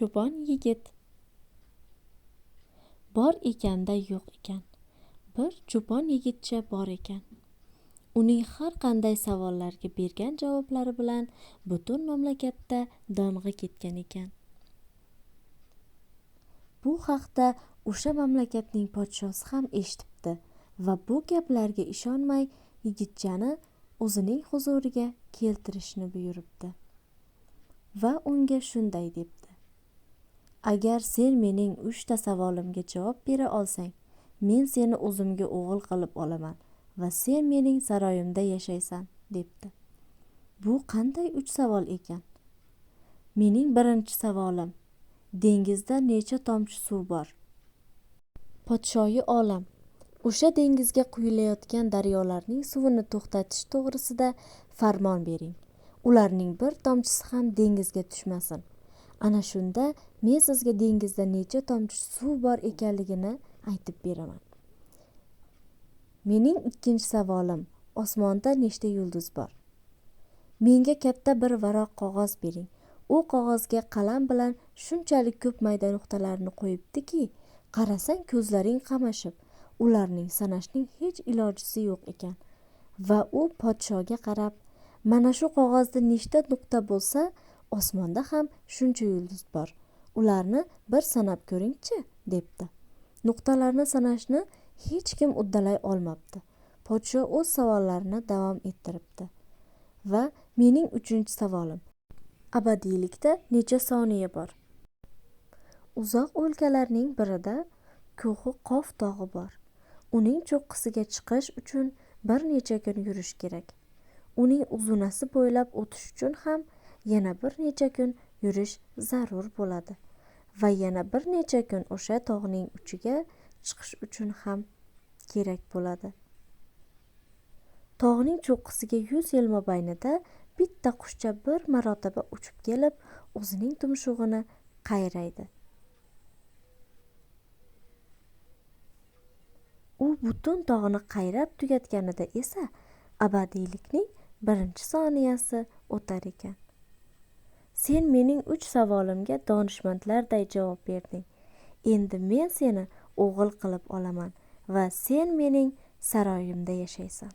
Cho'pon yigit. Bor ekanda yo'q ekan. Bir cho'pon yigitcha bor ekan. Uning har qanday savollarga bergan javoblari bilan butun mamlakatda dong'i ketgan ekan. Bu haqda o'sha mamlakatning podshosi ham eshitibdi va bu gaplarga ishonmay yigitchani o'zining huzuriga keltirishni buyuribdi. Va unga shunday debdi: Agar sen mening 3 ta savolimga javob bera olsang, men seni o'zimga o'g'il qilib olaman va sen mening saroyimda yashaysan, debdi. Bu qanday 3 savol ekan? Mening birinchi savolim: dengizda necha tomchi suv bor? Podshoyi olam, o'sha dengizga quyilayotgan daryolarning suvini to'xtatish to'g'risida farmon bering. Ularning bir tomchisi ham dengizga tushmasin. Ana shunda men sizga dengizda necha tomchi suv bor ekanligini aytib beraman. Mening ikkinchi savolim: osmonda nechta yulduz bor? Menga katta bir varoq qog'oz bering. U qog'ozga qalam bilan shunchalik ko'p mayda nuqtalarni qo'yibdiki, qarasang ko'zlaring qamashib, ularning sanashning hech ilojisi yo'q ekan. Va u podshoga qarab, mana shu qog'ozda nechta nuqta bo'lsa, osmonda ham shuncha yulduz bor. Ularni bir sanab ko'ringchi, debdi. Nuqtalarni sanashni hech kim uddalay olmabdi. Podsho o'z savollarini davom ettiribdi. Va mening 3-chi savolim: abadiylikda necha soniya bor? Uzoq o'lkalarning birida Ko'hi Qof tog'i bor. Uning cho'qqisiga chiqish uchun bir necha kun yurish kerak. Uning uzunasi bo'ylab o'tish uchun ham yana bir necha kun yurish zarur bo'ladi va yana bir necha kun o'sha tog'ning uchiga chiqish uchun ham kerak bo'ladi. Tog'ning cho'qqisiga 100 yil mobaynida bitta qushcha bir marotaba uchib kelib, o'zining tumshug'ini qayraydi. U butun tog'ni qayrab tugatganida esa abadiylikning 1 soniyasi o'tar ekan. Sen mening 3 savolimga donishmandlarday javob berding. Endi men seni o'g'il qilib olaman va sen mening saroyimda yashaysan.